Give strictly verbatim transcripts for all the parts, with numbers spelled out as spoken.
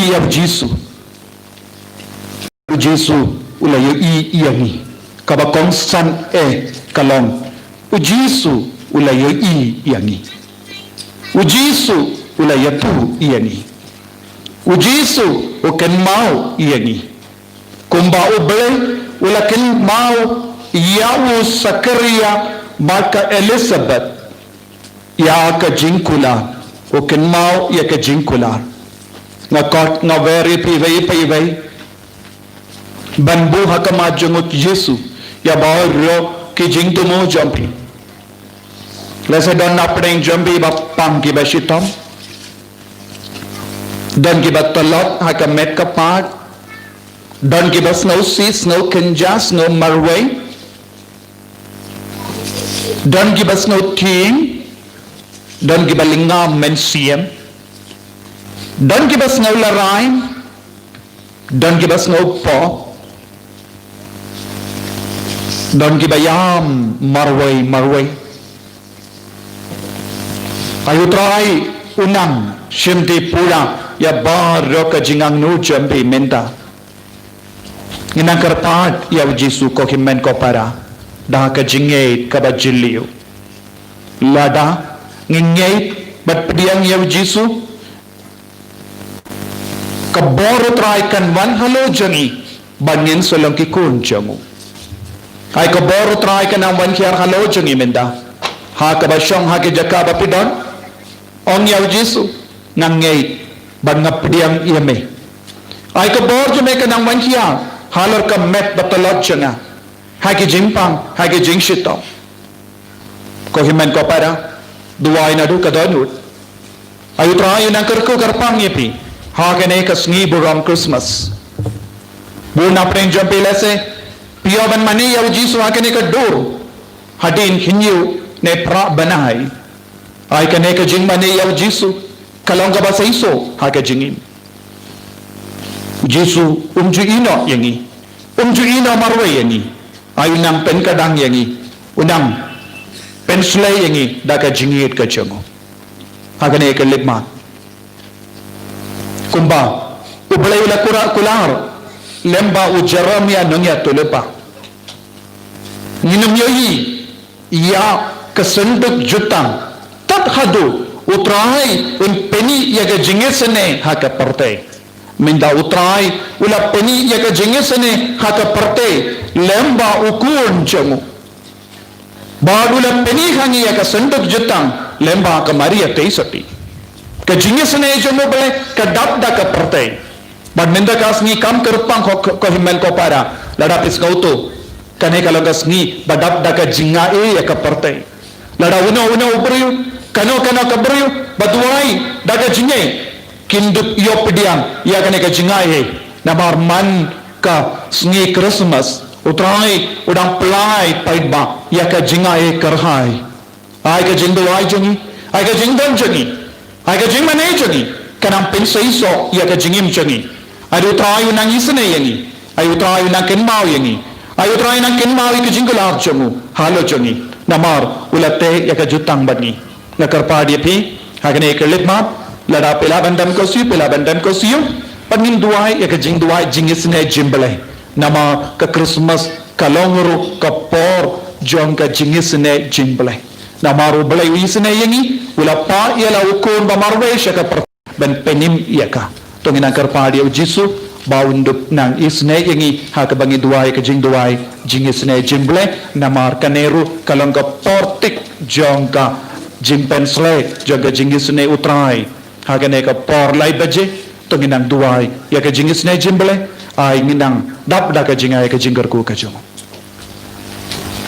ïa u Jisu. U Jisu u la ïohi ïa ngi. Kaba kongsan eh ka long, u Jisu u la ïohi ïa ngi. U Jisu u la ïathuh ïa ngi. U Jisu u kynmaw ïa ngi. Kumba U Blei u la kynmaw ïa u Sakharia bad ka Elizabeth ïa ka jingkular, u kynmaw ïa ka jingkular. Nga kot nga wer ïa phi iwei pa iwei ban buh ha khmat jong u Jisu ïa baroh ki jingthmu jong phi. Lehse don na pdeng jong phi ba pang kiba shitom, don kiba tlot ha ka met ka phad, don kiba sngewsih, sngewkynjah, sngewmarwei. Don kiba sngewthieng, don kiba lynga mynsiem, don kiba sngewlehrain, don kiba sngewpop, don kiba ïam marwei marwei. Ai U Trai u nang shim te pura ïa baroh ka jingangnud jong phi mynta. Ngi nang kyrpad ïa u Jisu ko hynmen ko para da ka jingngeit kaba jylliew. Lada ngi ngeit bad pdiang ïa u Jisu, ka bor U Trai kan wan halor jong ngi bad ngin sa long ki khun jong u. Ai ka bor U Trai kan nang wan hiar halor jong ngi mynta ha kaba shong ha ki jaka ba phi don. Ong ïa u Jisu, nga ngeit bad nga pdiang ïa me. Ai ka bor jong me kan nang wan hiar halor ka met ba tlot jong nga, ha ki jingpang, ha ki jingshitom. Ko hynmen ko para, duwai naduh ka dohnud. Ai U Trai u nang kyrkhu kyrpang ïa phi ha kane ka sngi burom Christmas. Bun na pdeng jong phi lehse phi ïoh ban mane ïa u Jisu ha kane ka dur hadien hynñiew ne phra bnai. Ai kane ka jingmane ïa u Jisu ka long kaba seisoh ha ka jingim. U Jisu um ju ïehnoh ïa ngi, um ju ïehnoh marwei ïa ngi. Ai u nang pynkyndang ïa ngi, u nang pynshlei ïa ngi da ka jingïeit ka jong u. Ha kane ka lipmat, kumba U Blei u la kular, kular lem bad u Jeremiah nongïathuhlypa, ngin ym ïohi ïa ka synduk jutang tad haduh U Trai un pyni ïa ka jingisynei ha ka pyrthei. Mynta U Trai u la pyni ïa ka jingisynei ha ka pyrthei lem bad u Khun jong u. Bad u la pyni ha ngi ïa ka synduk jutang lem bad ka Maria Theisotti. Ka jingisynei jong U Blei ka dap da ka pyrthei. Bad mynta ka sngi kam kyrpang ko, ko, ko hynmen ko para, lada phi sngewthuh, kane ka long ka sngi ba dap da ka jingai ïa ka pyrthei. Lada uno uno u briew, kano kano ka briew ba duwai da ka jingngeit, kin dup ïoh pdiang ïa kane ka jingai. Namar man ka sngi Christmas, U Trai u dang plie paidbah ïa ka jingai kyrhai. Ai ka jingduwai jong ngi, ai ka jingdon jong ngi, ai ka jingmane jong ngi kan nang pynseisoh ïa ka jingim jong ngi. Ai U Trai u nang isynei ïa ngi, ai U Trai u nang kynmaw ïa ngi, ai U Trai u nang kynmaw ïa ka jingkular jong u halor jong ngi. Namar u la teh ïa ka jutang bad ngi. Nga kyrpad ïa phi ha kane ka lipmat, lada phi lah ban dem ko siew, phi lah ban dem ko siew. Bad ngin duwai ïa ka jingduwai jingisynei jingblei. Namar ka Christmas ka long ruh ka por jong ka jingisynei jingblei. Namar U Blei u isynei ïa ngi, u la pah ïa la u Khun ba marwei sha ka pyrthei ban pynim ïa ka. To ngin nang kyrpad ïa u Jisu ba un dup nang isynei ïa ngi ha kaba ngi duwai ka jingduwai jingisynei jingblei. Namar kane ruh ka long ka por tik jong ka jingpynshlei jong ka jingisynei U Trai. Ha kane ka por lai baje, to ngin nang duwai ïa ka jingisynei jingblei. Ai ngin nang dap da ka jingai ka jingkyrkhu ka jong u.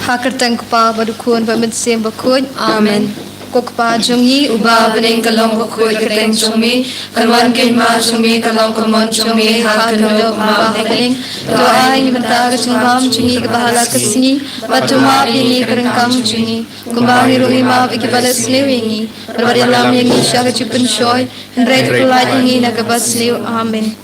Ha ka kyrteng U Kpa bad U Khun bad U Mynsiem Bakhuid. Amen. Ko Kpa jong ngi uba ha bneng, ka long bakhuid ka kyrteng jong me, kan wan ka hima jong me, ka long ka mon jong me ha ka khyllipmat bad ha bneng. To ai ngi mynta ka jingbam jong ngi kaba ha la ka sngi, bad to map ïa ngi ka ryngkang jong ngi, kumba ngi ruh ngi map ïa kiba la sniew ïa ngi. Bad wat ïalam ïa ngi sha ka jingpynshoi, hynrei to pynlait ïa ngi na kaba sniew. Amen.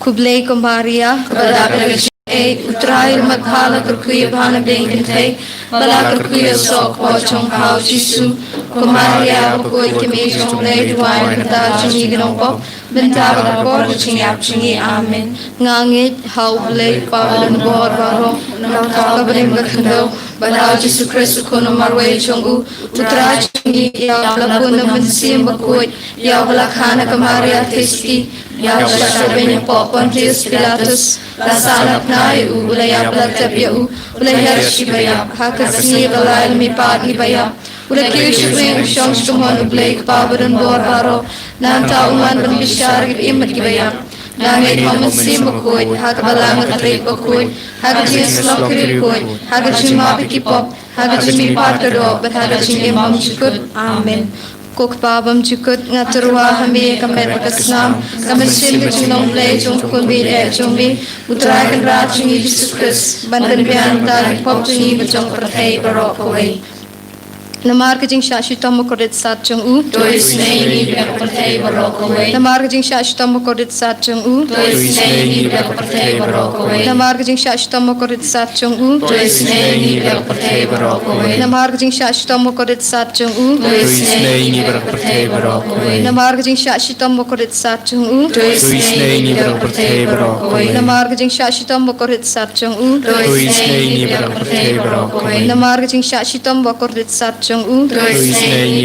Khublei ko Maria, kaba dap da ka Ei, U Trai u mat pha, la kyrkhu ïa pha na bneng ki kynthei, bad la kyrkhu ïa u soh kpoh jong pha U Jisu. Ko Maria bakhuid, Kmie jong U Blei, duwai namar kata jong ngi ki nongpop, mynta bad ha ka por ka jingïap jong ngi. Amen. Nga ngeit ha U Blei Kpa badonbor baroh, na U Trai uba ha ka khyndew, bad ha U Jisu Khrist U Khun u marwei jong u, U Trai jong ngi, ïa uba la bun na U Mynsiem Bakhuid, ïa uba la kha na ka Maria Theisotti, ïa uba la shah beiñ hapoh Pontius Pilatus, la sahnarphna ïa u, u la ïap, la tep ïa u, u la hiar sha kiba ïap, ha ka sngi ba lai la mihpat na kiba ïap, u la kiew sha kawei, u shong sha ka mon U Blei Kpa badonbor baroh. Nangta un wan ban bishar ïa kiba im bad kiba ïap. Nga ngeit ha U Mynsiem Bakhuid, ha ka Balang Katholik bakhuid, ha ka jingïasyllok ki riewkhuid, ha ka jingmap ïa ki pop, ha ka jingmihpat ka doh, bad ha ka jingim bymjukut. Amen. Ko Kpa bymjukut, nga tyrwa ha me ka met bad ka snam, ka mynsiem ka jinglong Blei jong U Khun baieit jong me, U Trai Kynrad jong ngi Jisu Khrist, ban pynbiang na ka bynta ki pop jong ngi bad jong ka pyrthei baroh kawei. Namar ka jingshah shitom bakordit sat jong u, to isynei ïa ngi bad ka pyrthei baroh kawei. Namar ka jingshah shitom bakordit sat jong u, to isynei ïa ngi bad ka pyrthei baroh kawei. Namar ka jingshah shitom bakordit sat jong u, to isynei ïa ngi bad ka pyrthei baroh kawei. Namar ka jingshah shitom bakordit sat jong u, to isynei ïa ngi bad ka pyrthei baroh kawei. Namar ka jingshah shitom bakordit sat jong u, to isynei ïa ngi bad ka pyrthei baroh kawei. Namar ka jingshah shitom bakordit sat jong u, to isynei ïa ngi bad ka pyrthei baroh kawei. Namar ka jingshah shitom bakordit sat jong u, to isynei ïa ngi